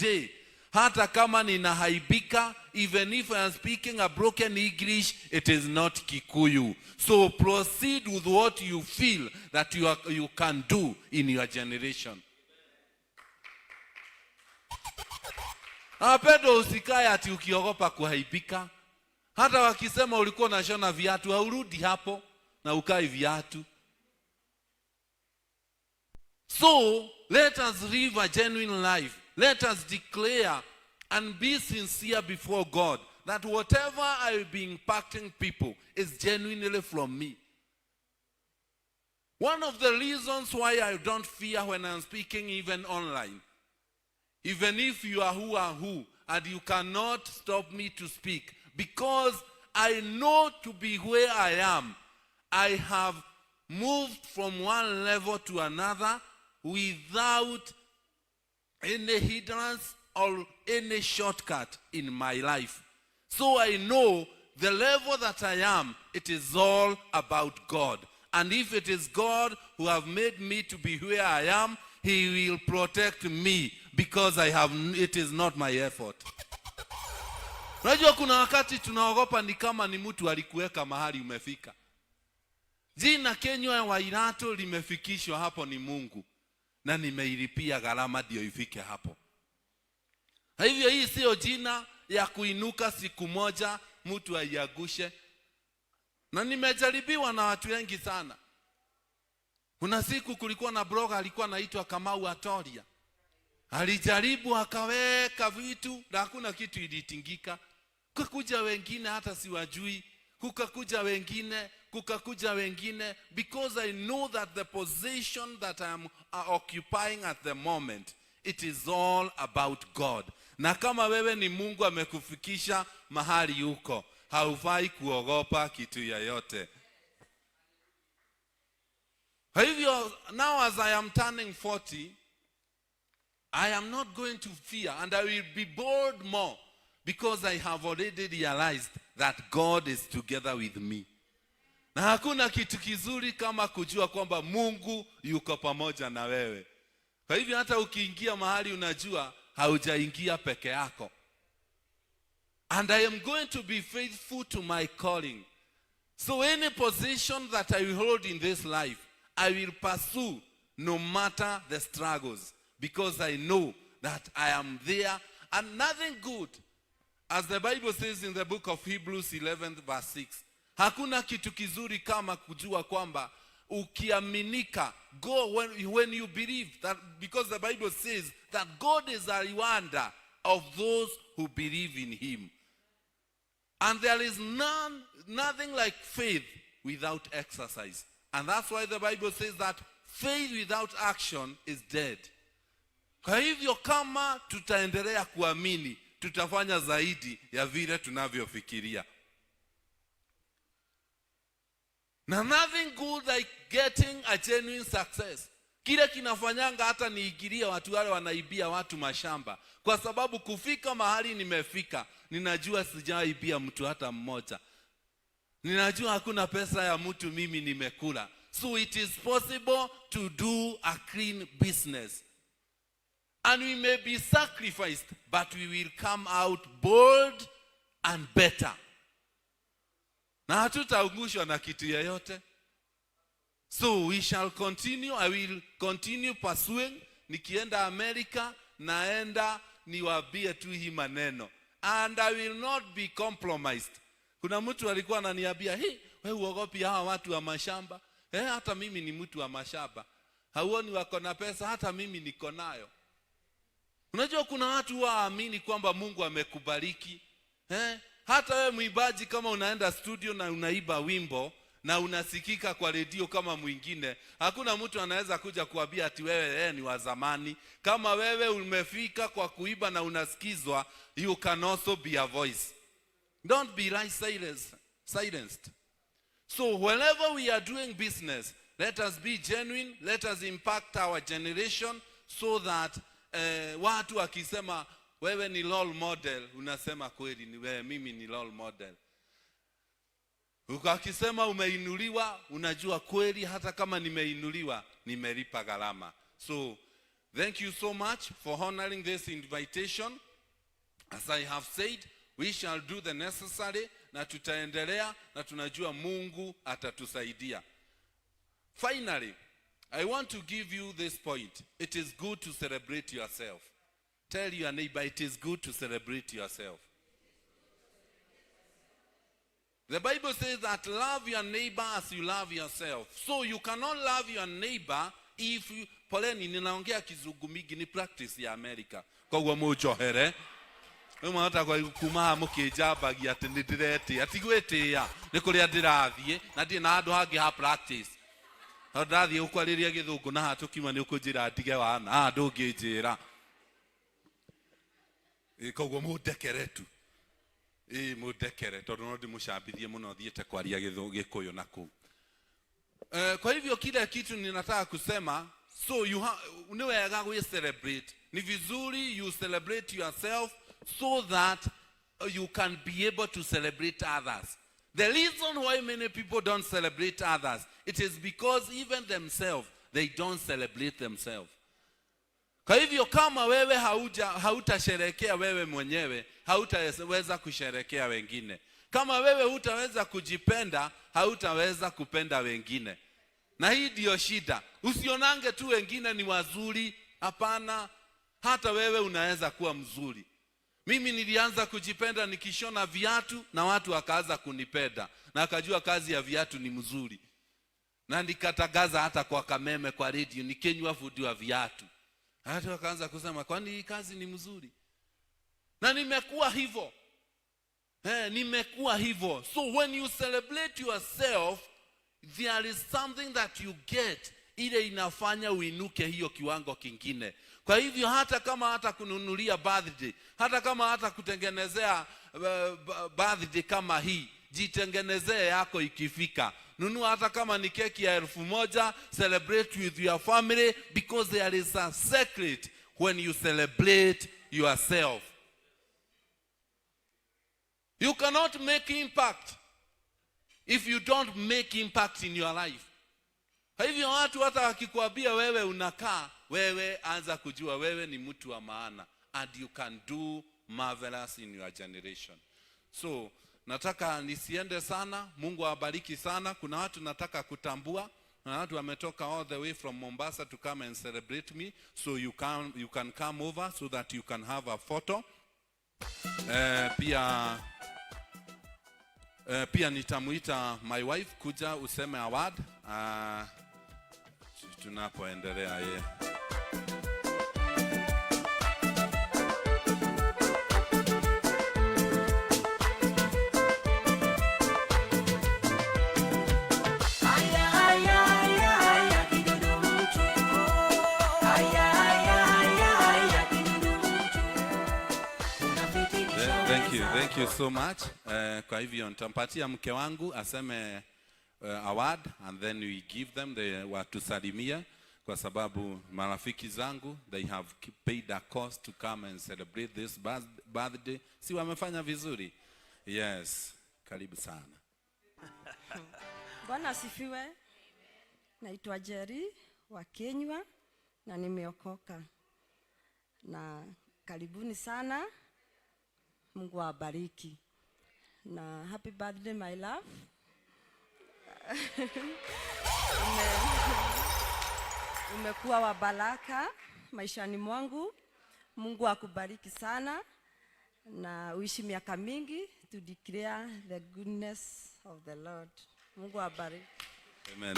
today, hata kama ninaaibika, even if I am speaking a broken English, it is not Kikuyu. So proceed with what you feel that you can do in your generation. Wapendwa, usikae ati ukiogopa kuaibika. Hata wakisema ulikuwa unashona viatu, haurudi hapo na ukae viatu. So let us live a genuine life. Let us declare and be sincere before God that whatever I will be impacting people is genuinely from me. One of the reasons why I don't fear when I'm speaking even online, even if you are who are who, and you cannot stop me to speak, because I know to be where I am, I have moved from one level to another without any hindrance or any shortcut in my life. So I know the level that I am, it is all about God. And if it is God who have made me to be where I am, he will protect me because it is not my effort. Unajua kuna wakati tunaogopa ni kama ni mtu alikuweka mahali umefika. Jina Kenywa Wairatu limefikishwa hapo ni Mungu, na nimeilipia gharama ndio ifike hapo. Hivyo hii sio jina ya kuinuka siku moja mtu aiagushe. Na nimejaribiwa na watu wengi sana. Kuna siku kulikuwa na blogger alikuwa anaitwa Kamau Atoria. Alijaribu akaweka vitu na hakuna kitu ilitingika. Kukakuja wengine hata siwajui, kukakuja wengine, kukakuja wengine, because I know that the position that I am occupying at the moment, it is all about God. Na kama wewe ni Mungu amekufikisha mahali uko, haufai kuogopa kitu yoyote. Kwa hivyo now as I am turning 40, I am not going to fear and I will be bold more because I have already realized that God is together with me. Na hakuna kitu kizuri kama kujua kwamba Mungu yuko pamoja na wewe. Kwa hivyo hata ukiingia mahali unajua haujaingia peke yako. And I am going to be faithful to my calling. So any position that I will hold in this life, I will pursue no matter the struggles, because I know that I am there and nothing good. As the Bible says in the book of Hebrews 11 verse 6, hakuna kitu kizuri kama kujua kwamba ukiaminika, go when you believe that, because the Bible says that God is a rewarder of those who believe in him. And there is nothing like faith without exercise. And that's why the Bible says that faith without action is dead. Kwa hivyo kama tutaendelea kuamini, tutafanya zaidi ya vile tunavyofikiria. Na nothing good like getting a genuine success. Kile kinafanyanga hata niingilie watu wale wanaibia watu mashamba, kwa sababu kufika mahali nimefika, ninajua sijaibia mtu hata mmoja. Ninajua hakuna pesa ya mtu mimi nimekula. So it is possible to do a clean business. And we may be sacrificed, but we will come out bold and better. Na hatutaangushwa na kitu yeyote. So we shall continue. I will continue pursuing. Nikienda America, naenda niwaambie tu hii maneno. And I will not be compromised. Kuna mtu alikuwa ananiambia, "Hey, wewe uogopi hawa watu wa mashamba?" Hata mimi ni mtu wa mashamba. Hauoni wako na pesa, hata mimi niko nayo. Unajua kuna watu waamini kwamba Mungu amekubariki. Hata wewe mwimbaji kama unaenda studio na unaiba wimbo na unasikika kwa redio kama mwingine, hakuna mtu anaweza kuja kuambia ati wewe ni wa zamani. Kama wewe umefika kwa kuiba na unasikizwa, you can also be a voice. Don't be like silenced. So whenever we are doing business, let us be genuine, let us impact our generation so that watu wakisema wewe ni role model, unasema kweli ni wewe, mimi ni role model. Ukisema umeinuliwa, unajua kweli hata kama nimeinuliwa, nimelipa gharama. So Thank you so much for honoring this invitation. As I have said, we shall do the necessary na tutaendelea na tunajua Mungu atatusaidia. Finally, I want to give you this point. It is good to celebrate yourself. Tell your neighbor, it is good to celebrate yourself. The Bible says that love your neighbor as you love yourself. So you cannot love your neighbor if you. Poleni, ninaongea Kizungu mingi, ni practice ya America. Koguo munjohere. Rĩu mwahota kuma haha mũkĩnjambagia atĩ nĩ ndĩretĩa. Ti gwĩtĩa, nĩ kũrĩa ndĩrathiĩ na ndirĩ na handũ hangĩ ha practice. Tondũ ndathiĩ gũkwarĩria Gĩthũngũ na haha tũkiuma nĩ ũkũnjĩra ndige wana. Haha ndũngĩnjĩra. Ĩ, koguo mũndekere tu. Ĩ, mũndekere tondũ no ndĩmũcambithie mũno thiĩte kwaria Gĩkũyũ na kũu. Kwa hivyo kile kitu ninataka kusema, so ni wega we celebrate. Ni vizuri you celebrate yourself so that you can be able to celebrate others. The reason why many people don't celebrate others, it is because even themselves, they don't celebrate themselves. Kwa hivyo kama wewe hautasherekea wewe mwenyewe, hautaweza kusherekea wengine. Kama wewe hutaweza kujipenda, hautaweza kupenda wengine. Na hii ndio shida. Usionange tu wengine ni wazuri, hapana. Hata wewe unaweza kuwa mzuri. Mimi nilianza kujipenda nikishona viatu na watu wakaanza kunipenda. Na akajua kazi ya viatu ni mzuri. Na nikatangaza hata kwa Kameme, kwa radio, nikinywa fundi wa viatu. Hata wakaanza kusema kwani hii kazi ni mzuri. Na nimekuwa hivyo. Nimekuwa hivyo. So when you celebrate yourself, there is something that you get ile inafanya uinuke hiyo kiwango kingine. Kwa hivyo hata kama hata kununulia birthday, hata kama hata kutengenezea birthday kama hii, jitengenezee yako ikifika. Nunua hata kama ni keki ya 1000, celebrate with your family, because there is a secret when you celebrate yourself. You cannot make impact if you don't make impact in your life. Kwa hivyo watu hata wakikwambia wewe unakaa, wewe anza kujua wewe ni mtu wa maana and you can do marvelous in your generation. So nataka nisiende sana, Mungu awabariki sana. Kuna watu nataka kutambua, na watu wametoka all the way from Mombasa to come and celebrate me, so you can come over so that you can have a photo. Pia nitamuita my wife kuja useme award, tunapoendelea yeye. Aya, aya, aya, aya, kidudu mtu. Aya, aya, aya, aya, kidudu mtu. Unafitinisha Thank you, wenzako. thank you so much. Kwa hivyo nitampatia mke wangu aseme award and then we give them the watusalimie, kwa sababu marafiki zangu they have paid a cost to come and celebrate this birthday. Si wamefanya vizuri? Yes, karibu sana. Bwana asifiwe. Naitwa Jerry wa Kenywa na nimeokoka. Na karibuni sana. Mungu awabariki. Na happy birthday my love. Umekuwa wa baraka maishani mwangu. Mungu akubariki sana na uishi miaka mingi to declare the goodness of the Lord. Mungu awabariki. Amen.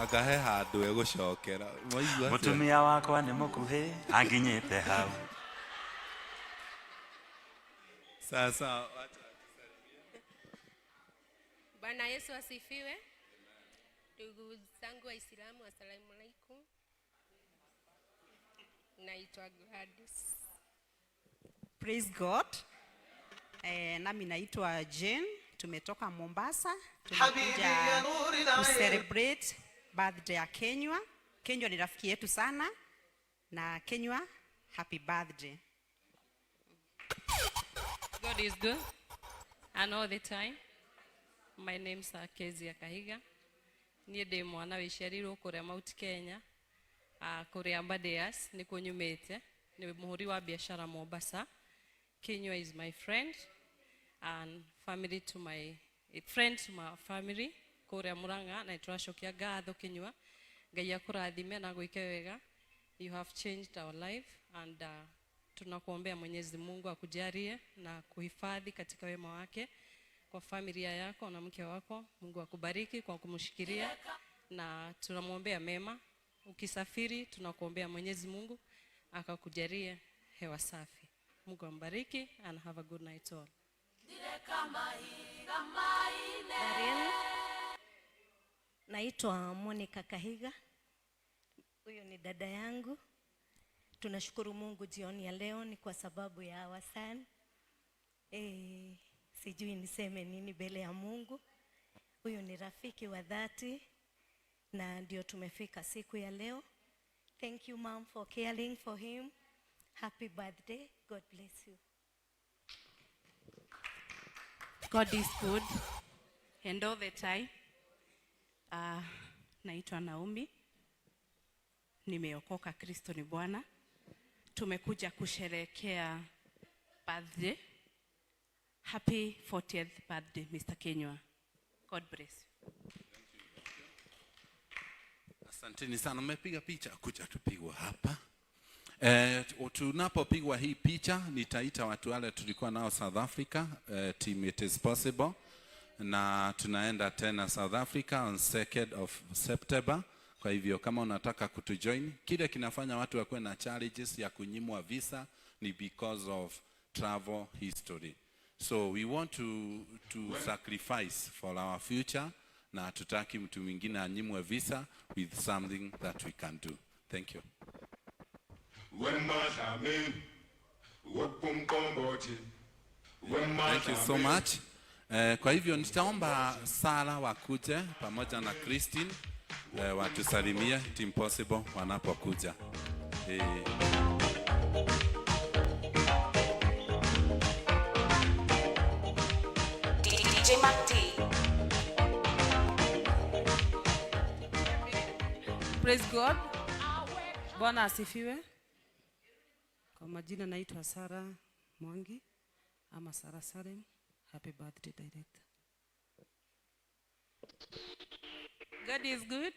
Ngahe handũ egũcokera. Mwaigua atĩa? Mũtumia wakwa nĩ mũkuhĩ anginyĩte hau. Sasa wacha. Bwana Yesu asifiwe. Ndugu zangu Waislamu, asalamu alaikum. Naitwa Gladys. Praise God. Nami naitwa Jane, tumetoka Mombasa, tumekuja ku celebrate birthday ya Kenywa. Kenywa ni rafiki yetu sana, na Kenywa, happy birthday. God is good and all the time. My name is Kezia Kahiga. Niĩ ndĩ mwana wĩciarirwo kũrĩa Mount Kenya. Kuria Aberdares nikuo nyumĩte, nĩ mũhũri wa biashara Mombasa. Kinyua is my friend and family to my friend to my family kũrĩa Murang'a, na nĩtũracokia ngatho Kinyua. Ngai akũrathime na gwĩke wega. You have changed our life and tunakuombea Mwenyezi Mungu akujalie na kuhifadhi katika wema wake kwa familia yako na mke wako. Mungu akubariki kwa kumshikilia na tunamwombea mema. Ukisafiri tunakuombea Mwenyezi Mungu akakujalie hewa safi. Mungu ambariki and have a good night all. Darren. Naitwa Monica Kahiga. Huyu ni dada yangu. Tunashukuru Mungu jioni ya leo ni kwa sababu ya our son. Sijui niseme nini mbele ya Mungu. Huyu ni rafiki wa dhati na ndio tumefika siku ya leo. Thank you, Mom, for caring for him. Happy birthday. God bless you. God is good and all the time. Naitwa Naomi. Nimeokoka, Kristo ni Bwana. Tumekuja kusherehekea birthday. Happy 40th birthday, Mr. Kinyua. God bless you. Asanteni sana, mmepiga picha, kuja tupigwa hapa. Tunapopigwa hii picha nitaita watu wale tulikuwa nao South Africa, team It Is Possible, na tunaenda tena South Africa on 2nd of September. Kwa hivyo kama unataka kutujoin, kile kinafanya watu wakuwe na challenges ya kunyimwa visa ni because of travel history. So we want to sacrifice for our future, na hatutaki mtu mwingine anyimwe visa with something that we can do. Thank you. Wemahlame wokumqombothi. Thank you so much. Kwa hivyo nitaomba Sara wakuje pamoja na Christine, watusalimie Team Possible wanapokuja. DJ Mac D. Praise God. Bwana asifiwe. Kwa majina naitwa Sara Mwangi ama Sara Salem. Happy birthday, director. God is good.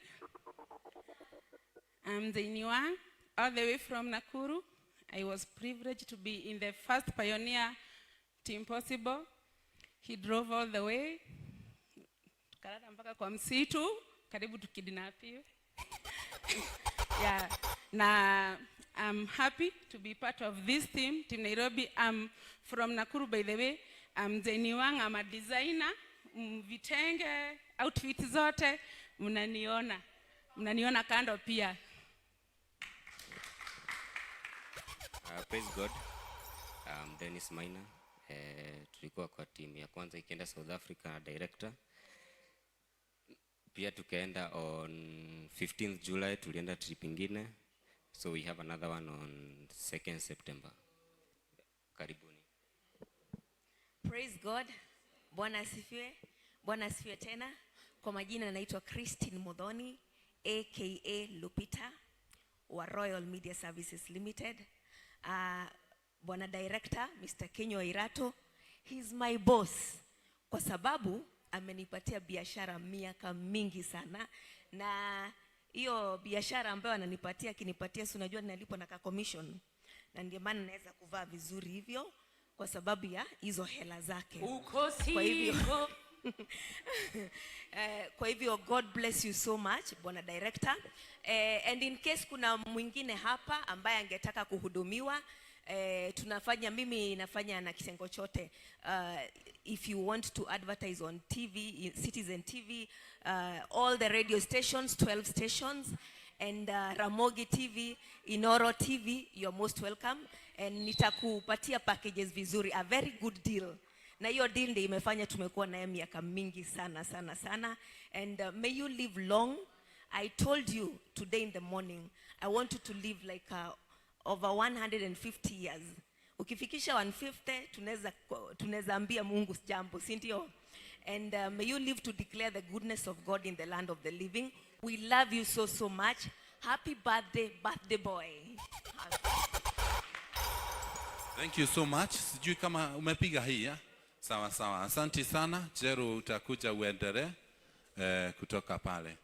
I'm Zainiwa, all the way from Nakuru. I was privileged to be in the first pioneer Team Possible. He drove all the way. Tukalala mpaka kwa msitu, karibu tukidnapiwe. Yeah. Na I'm happy to be part of this team, Team Nairobi. I'm from Nakuru, by the way. I'm Zainiwang, I'm a designer. Vitenge, outfit zote, mnaniona. Mnaniona kando pia. Praise God. I'm Dennis Maina. Tulikuwa kwa team ya kwanza ikienda South Africa na director. Pia tukaenda on 15th July, tulienda trip ingine. So we have another one on 2nd September. Karibuni. Praise God. Bwana asifiwe. Bwana asifiwe tena. Kwa majina naitwa Christine Muthoni aka Lupita wa Royal Media Services Limited. Bwana Director Mr. Kinyua Irato, he's my boss kwa sababu amenipatia biashara miaka mingi sana, na hiyo biashara ambayo ananipatia, akinipatia, si unajua ninalipwa na ka commission, na ndio maana naweza kuvaa vizuri hivyo kwa sababu ya hizo hela zake. Uko Kwa hivyo single. Kwa hivyo God bless you so much, Bwana Director. And in case kuna mwingine hapa ambaye angetaka kuhudumiwa, tunafanya, mimi nafanya na kitengo chote. If you want to advertise on TV, Citizen TV, all the radio stations, 12 stations, and Ramogi TV, Inoro TV, you're most welcome. And nitakupatia packages vizuri, a very good deal. Na hiyo deal ndio imefanya tumekuwa naye miaka mingi sana sana sana. And may you live long. I told you today in the morning, I want you to live like over 150 years. Ukifikisha 150, tunaweza ambia Mungu jambo, si ndio? And may you live to declare the goodness of God in the land of the living. We love you so, so much. Happy birthday, birthday boy. Thank you so much. Sijui kama umepiga hii ya? Sawa sawa. Asante sana. Jeru, utakuja uendelee kutoka pale.